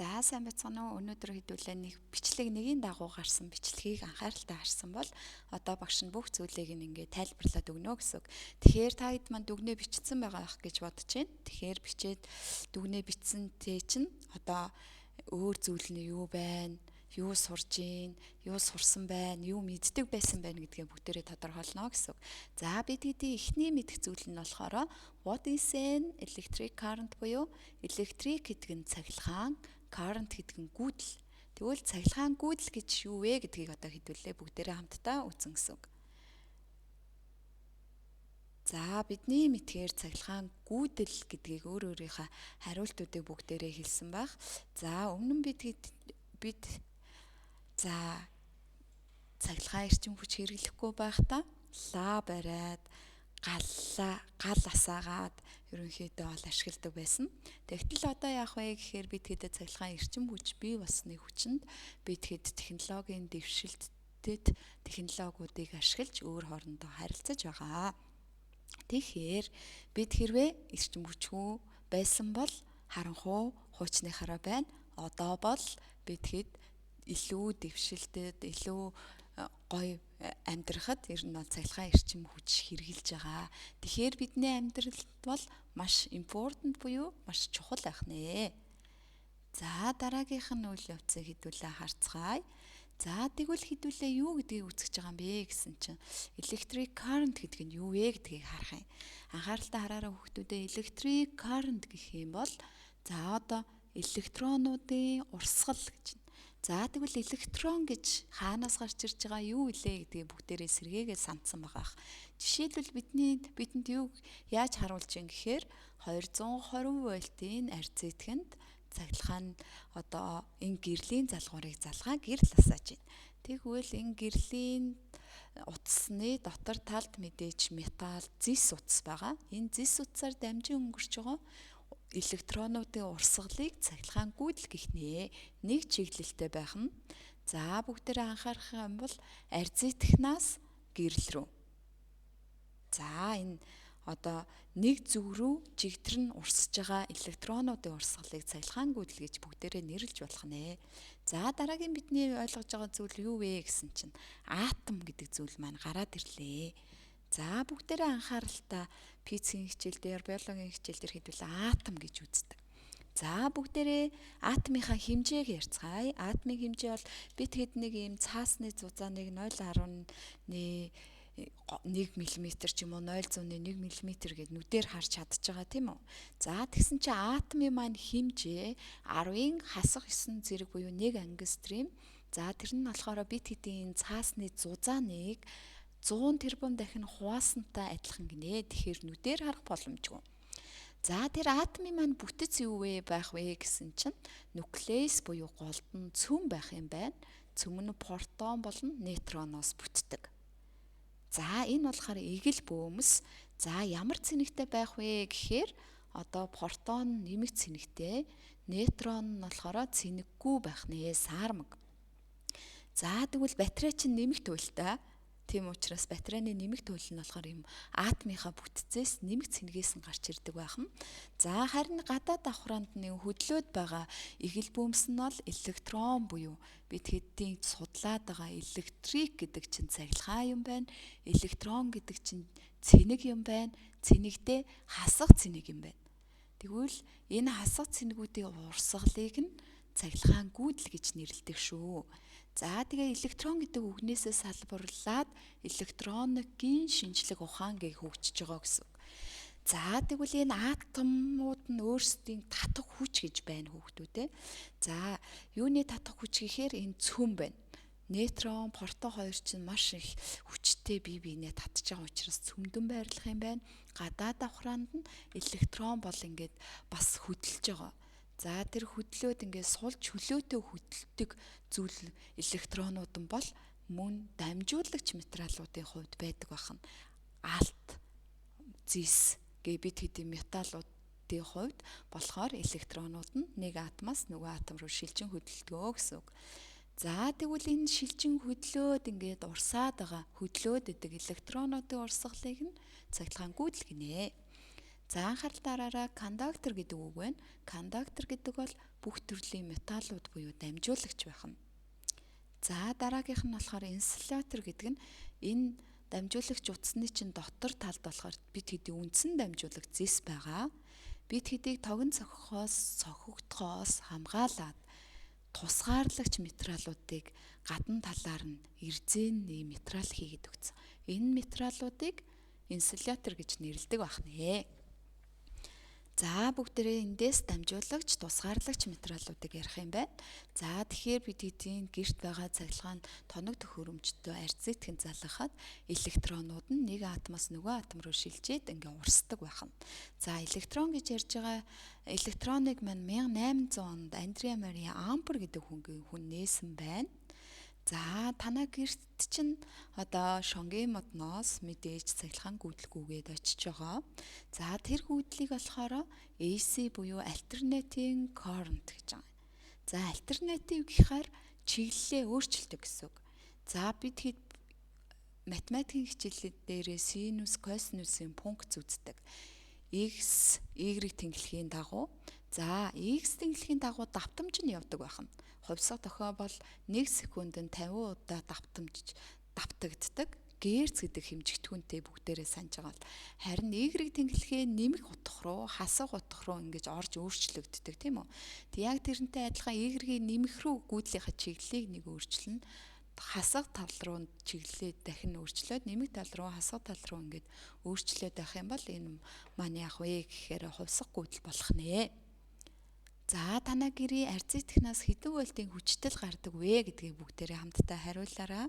За, сайн байцгаана уу? Өнөөдөр хэдүүлээ нэг бичлэг, нэгийн дагуу гарсан бичлэгийг анхааралтай харсан бол одоо багш нь бүх зүйлийг нь ингээд тайлбарлаад өгнө гэсэн үг. Тэгэхээр та хэд маань дүгнээ бичсэн байгаа ах гэж бодож байна. Тэгэхээр бичээд дүгнээ бичсэнтэй чинь одоо өөр зүйл нь юу байна? Юу сурж гин, юу сурсан байна, юу мэддэг байсан байна гэдгээ бүгдээрээ тодорхойлно гэсэн үг. За, бид хэдий эхний мэдэх зүйл нь болохоор what is an electric current буюу electric гэдэг нь цахилгаан, current гэдэг нь гүйдэл. Тэгвэл цахилгаан гүйдэл гэж юу вэ гэдгийг одоо хэдүүлээ бүгдээрээ хамтдаа үзэн гэсэн үг. За, бидний мэдхээр цахилгаан гүйдэл гэдгийг өөр өөрийнхөө хариултуудыг бүгдээрээ хэлсэн байх. За, өмнө нь бид за цахилгаан эрчим хүч хэрэглэхгүй байхдаа лаа бариад, галлаа гал асаагаад ерөнхийдөө бол ашигладаг байсан. Тэгтэл одоо яах вэ гэхээр бид хэд цахилгаан эрчим хүч бий болсны хүчинд бид хэд технологийн дэвшилттэд технологиудыг ашиглаж өөр хоорондоо харилцаж байгаа. Тэгэхээр бид хэрвээ эрчим хүчгүй байсан бол харанхуй хуучныхаараа байна. Одоо бол бид хэд илүү дэвшилтэд, илүү гоё амьдрахад ер нь бол цахилгаан эрчим хүч хэрэглэж байгаа. Тэгэхээр бидний амьдралд бол маш important буюу маш чухал байх нэ. За, дараагийнх нь үйл явцыг хэдүүлээ харцгаая. За, тэгвэл хэдүүлээ юу гэдгийг үзэж байгаа юм бэ гэсэн чинь electric current гэдэг нь юу вэ гэдгийг харах юм. Анхааралтай хараарай, хүүхдүүдээ. Electric current гэх юм бол за одоо электронуудын урсгал гэж. За, тэгвэл электрон гэж хаанаас гарч ирж байгаа, юу илээ гэдгийг бүгдээрээ сэргээгээ сандсан байгаа. Жишээлбэл, бидэнд юу яаж харуулж ин гэхээр 220 вольтын арзитгэнд цахилгаан одоо энэ гэрлийн залгуурыг залгаа гэрэл асааж байна. Тэгвэл энэ гэрлийн утасны дотор талд мэдээж металл зис утас байгаа. Энэ зис утсаар дамжин өнгөрч байгаа электронуудын урсгалыг цахилгаан гүйдэл гэх нэ. Нэг чиглэлтэй байх нь. За, бүгдээрээ анхаарах юм бол арзитхнаас гэрэл рүү. За, энэ одоо нэг зүг рүү жигтэр нь урсж байгаа электронуудын урсгалыг цахилгаан гүйдэл гэж бүгдээрээ нэрлэж болох нэ. За, дараагийн бидний ойлгож байгаа зүйл юу вэ гэсэн чинь атом гэдэг зүйл маань гараад ирлээ. За, бүгдээрээ анхааралтай физикийн хичээл дээр, биологийн хичээл дээр хэдүүл атом гэж үздэг. За, бүгдээрээ атомынхаа хэмжээг ярьцгаая. Атомын хэмжээ бол бид хэд нэг ийм цаасны зузааныг 0.1 мм ч юм уу, 0.1 мм гээд нүдээр харж чадж байгаа, тийм үү? За, тэгсэн чинь атомын маань хэмжээ 10-ын хасах 9 зэрэг буюу 1 ангстрем. За, тэр нь болохоор бид хэдийн цаасны зузааныг 100 тэрбум дахин хуваасантай адилхан гинэ. Тэгэхээр нүдээр харах боломжгүй. За, тэр атомын маань бүтэц юу вэ байх вэ гэсэн чинь нуклеус буюу голдон цөм байх юм байна. Цөм нь протон болон нейтроноос бүтдэг. За, энэ болохоор эгэл бөөмс. За, ямар цэнэгтэй байх вэ гэхээр одоо протон нэмэх цэнэгтэй, нейтрон нь болохоор цэнэггүй байх нэ, саармаг. За, тэгвэл батарей чинь нэмэх туйлтай. Тийм учраас батарейны нэмэх туйл нь болохоор юм атомынхаа бүтцээс нэмэх цэнэгээс нь гарч ирдэг байх нь. За, харин гадаад давхраанд нэг хөдлөөд байгаа эгэл бөөмс нь бол электрон буюу бид хэдийн судлаад байгаа электрик гэдэг чинь цахилгаан юм байна. Электрон гэдэг чинь цэнэг юм байна. Цэнэгдээ хасах цэнэг юм байна. Тэгвэл энэ хасах цэнэгүүдийн урсгалыг нь цахилгаан гүйдэл гэж нэрлэдэг шүү. За, тэгээ электрон гэдэг үгнээсээ салбарлаад электроникийн шинжлэх ухаан гэж хөгжиж байгаа гэсэн үг. За, тэгвэл энэ атомууд нь өөрсдийн татах хүч гэж байна, хүүхдүүд ээ. За, юуны татах хүч гэхээр энэ цөм байна. Нейтрон, протон хоёр чинь маш их хүчтэй бие биенээ татж байгаа учраас цөмдөн байрлах юм байна. Гадаад давхраанд нь электрон бол ингээд бас хөдөлж байгаа. За, тэр хөдлөөд ингээд сул чөлөөтэй хөдөлдөг зүйл электронууд нь бол мөн дамжуулагч материалуудын хувьд байдаг байна. Алт, зис гэ бид хэдийн металлуудын хувьд болохоор электронууд нь нэг атомоос нөгөө атом руу шилжин хөдөлдөг гэсэн үг. За, тэгвэл энэ шилжин хөдлөөд ингээд урсаад байгаа хөдлөөд идэг электронуудын урсгалыг нь цахилгаан гүйдэл гинэ. За, анхаарал дараараа, conductor гэдэг үг байна. Conductor гэдэг бол бүх төрлийн металлууд буюу дамжуулагч байх нь. За, дараагийнх нь болохоор insulator гэдэг нь энэ дамжуулагч утасны чинь дотор талд болохоор бид хэдий үндсэн дамжуулагч зэс байгаа. Бид хэдийг тогон цохихоос, цохигдохоос хамгаалаад тусгаарлагч материалуудыг гадна талаар нь эрзэн материал хийгээд өгсөн. Энэ материалуудыг insulator гэж нэрлэдэг байх нэ. За, бүгдээрээ эндээс дамжуулагч, тусгаарлагч материалуудыг ярих юм байна. За, тэгэхээр бид хэдийн гэрт байгаа цахилгаан тоног төхөөрөмжтэй арзитгэн залгахад электронууд нь нэг атомоос нөгөө атом руу шилжээд ингээ урсдаг байх нь. За, электрон гэж ярьж байгаа электроныг маань 1800 онд Андреа Мария Ампер гэдэг хүн нээсэн байна. За, танаа гэрт чинь одоо шонгийн модноос мэдээж цахилгаан гүйдэлгүйгээд очиж байгаа. За, тэр гүйдлийг болохоор AC буюу alternating current гэж байгаа. За, alternative гэхээр чиглэлээ өөрчилдөг гэсэн үг. За, бид хэд математикийн хичээлүүд дээрээ синус, косинусын функц үздэг. X, Y тэнхлэгийн дагуу, за, X тэнхлэгийн дагуу давтамж нь явдаг байх нь. Хувьсга дохио бол 1 секундэд 50 удаа давтамж давтагддаг. Герц гэдэг хэмжигдэхүүнтэй бүгдээрээ санаж байгаа бол харин Y тэнхлэгээ нэмэх утга руу, хасах утга руу ингэж орж өөрчлөгддөг, тийм үү. Тэг яг тэрнтэй адилхан Y-ийн нэмэх рүү гүйдлийнхаа чиглэлийг нэг өөрчилнө, хасах тал руу чиглэлээ дахин өөрчлөөд, нэмэх тал руу, хасах тал руу ингээд өөрчлөөд байх юм бол энэ маань яах вэ гэхээр хувьсга гүйдэл болох нэ. За, танаа гэрийн арзит технаас хэдэн вольтын хүчтэл гардаг вэ гэдгийг бүгдээрээ хамтдаа хариулаарай.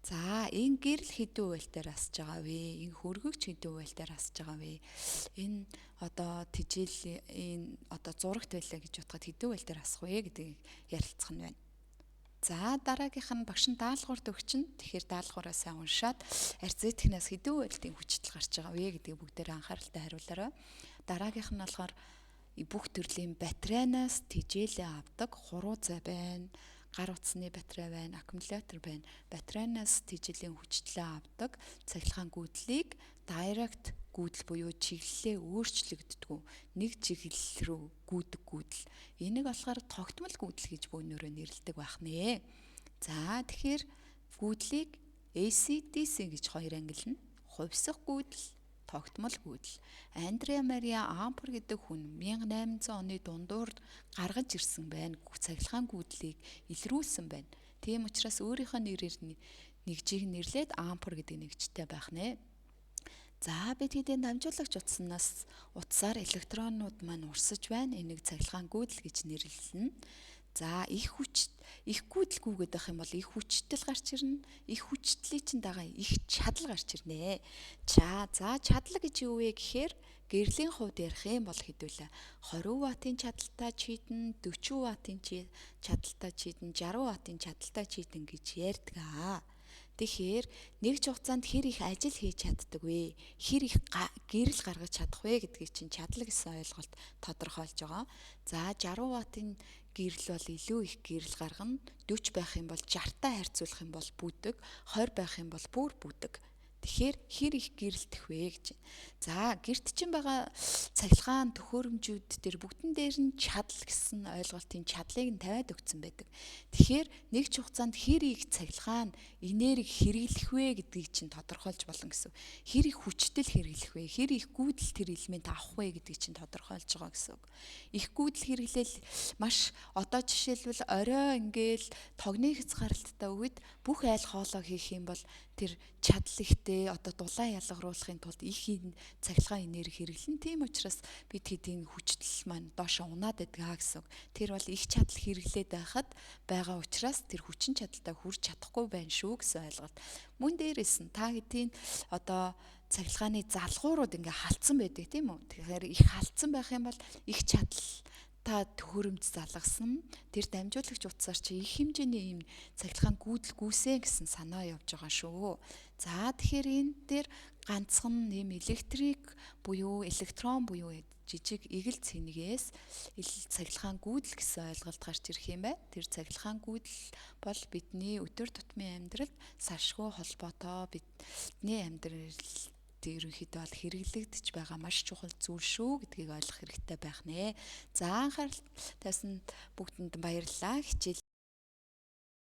За, энэ гэрэл хэдэн вольтаар асж байгаа вэ? Энэ хөргөгч хэдэн вольтаар асж байгаа вэ? Энэ одоо тижэл, энэ одоо зурагт байлаа гэж бодоход хэдэн вольтаар асах вэ гэдгийг ярилцах нь байна. За, дараагийнх нь багш нь даалгаварт өгчин. Тэгэхээр даалгавраа сайн уншаад арзит технаас хэдэн вольтын хүчтэл гарч байгаа вэ гэдгийг бүгдээрээ анхааралтай хариулаарай. Дараагийнх нь болохоор бүх төрлийн батарейнаас тэжээлээ авдаг хуруу зай байна, гар утасны батарей байна, аккумулятор байна. Батарейнаас тэжээлийн хүчтлээ авдаг цахилгаан гүйдлийг direct гүйдэл буюу чиглэлээ өөрчлөгддөг нэг чиглэл рүү гүйдэг гүйдэл. Энийг болохоор тогтмол гүйдэл гэж бөөнөрөө нэрлэдэг байх нэ. За, тэгэхээр гүйдлийг AC, DC гэж хоёр ангилна. Хувьсах гүйдэл, тогтмол гүйдэл. Андреа Мария Ампер гэдэг хүн 1800 оны дундуур гаргаж ирсэн байна. Цахилгаан гүйдлийг илрүүлсэн байна. Тийм учраас өөрийнхөө нэрээр нэгжийг нэрлээд Ампер гэдэг нэгжтэй байх нэ. За, бид хэдийн дамжуулагч утаснаас утсаар электронууд маань урсаж байна. Энийг цахилгаан гүйдэл гэж нэрлэнэ. За, их хүч, их гүйдэл гүйгээд байх юм бол их хүчтэл гарч ирнэ. Их хүчтлийн чинь дагаа их чадал гарч ирнэ. За, чадал гэж юу вэ гэхээр гэрлийн хувьд ярих юм бол хэдүүлээ 20 ваттын чадалтай чийдэн, 40 ваттын чадалтай чийдэн, 60 ваттын чадалтай чийдэн гэж ярьдаг аа. Тэгэхээр нэг ч хугацаанд хэр их ажил хийж чаддаг вэ? Хэр их гэрэл гаргаж чадах вэ гэдгийг чинь чадал гэсэн ойлголт тодорхойлж байгаа. За, 60 ваттын гэрэл бол илүү их гэрэл гаргана. 40 байх юм бол 60-таа харьцуулах юм бол бүдэг, 20 байх юм бол бүр бүдэг. Тэгэхээр хэр их гэрэлтэх вэ гэж. За, гэрт чинь байгаа цахилгаан төхөөрөмжүүд дээр бүгдэн дээр нь чадал гэсэн ойлголтын чадлыг нь тавиад өгсөн байдаг. Тэгэхээр нэг ч хугацаанд хэр их цахилгаан энерги хэрэглэх вэ гэдгийг чинь тодорхойлж болно гэсэн. Хэр их хүчтэл хэрэглэх вэ? Хэр их гүйдэл тэр элемент авах вэ гэдгийг чинь тодорхойлж байгаа гэсэн үг. Их гүйдэл хэрэглээл маш одоо жишээлбэл орой ингээл тогны хязгаарлалттай үед бүх айл хоолоо хийх юм бол тэр чадал ихтэй одоо дулаан ялгаруулахын тулд их цахилгаан энерги хэрэглэн. Тийм учраас бид хэдийн хүчтэл маань доошо унаад байдаг гэсэн үг. Тэр бол их чадал хэрэглээд байхад байгаа учраас тэр хүчин чадалтай хүрч чадахгүй байна шүү гэсэн ойлголт. Мөн дээрээс нь та хэдийн одоо цахилгааны залгуурууд ингээ халдсан байдаг, тийм үү? Тэгэхээр их халдсан байх юм бол их чадал та төхөөрөмж залгасан тэр дамжуулагч утсаар чи их хэмжээний ийм цахилгаан гүйдэл гүйсэн гэсэн санаа явж байгаа шүү. За, тэгэхээр энэ дээр ганцхан нэм электрик буюу электрон буюу жижиг эгэл цэнэгээс цахилгаан гүйдэл гэсэн ойлголт гарч ирэх юм байна. Тэр цахилгаан гүйдэл бол бидний өдөр тутмын амьдралд салшгүй холбоотой, бидний амьдрал ерөнхийдөө бол хэрэглэгдэж байгаа маш чухал зүйл шүү гэдгийг ойлгох хэрэгтэй байх нэ. За, анхаарал тавьсан бүгдэнд баярлалаа. Хичээл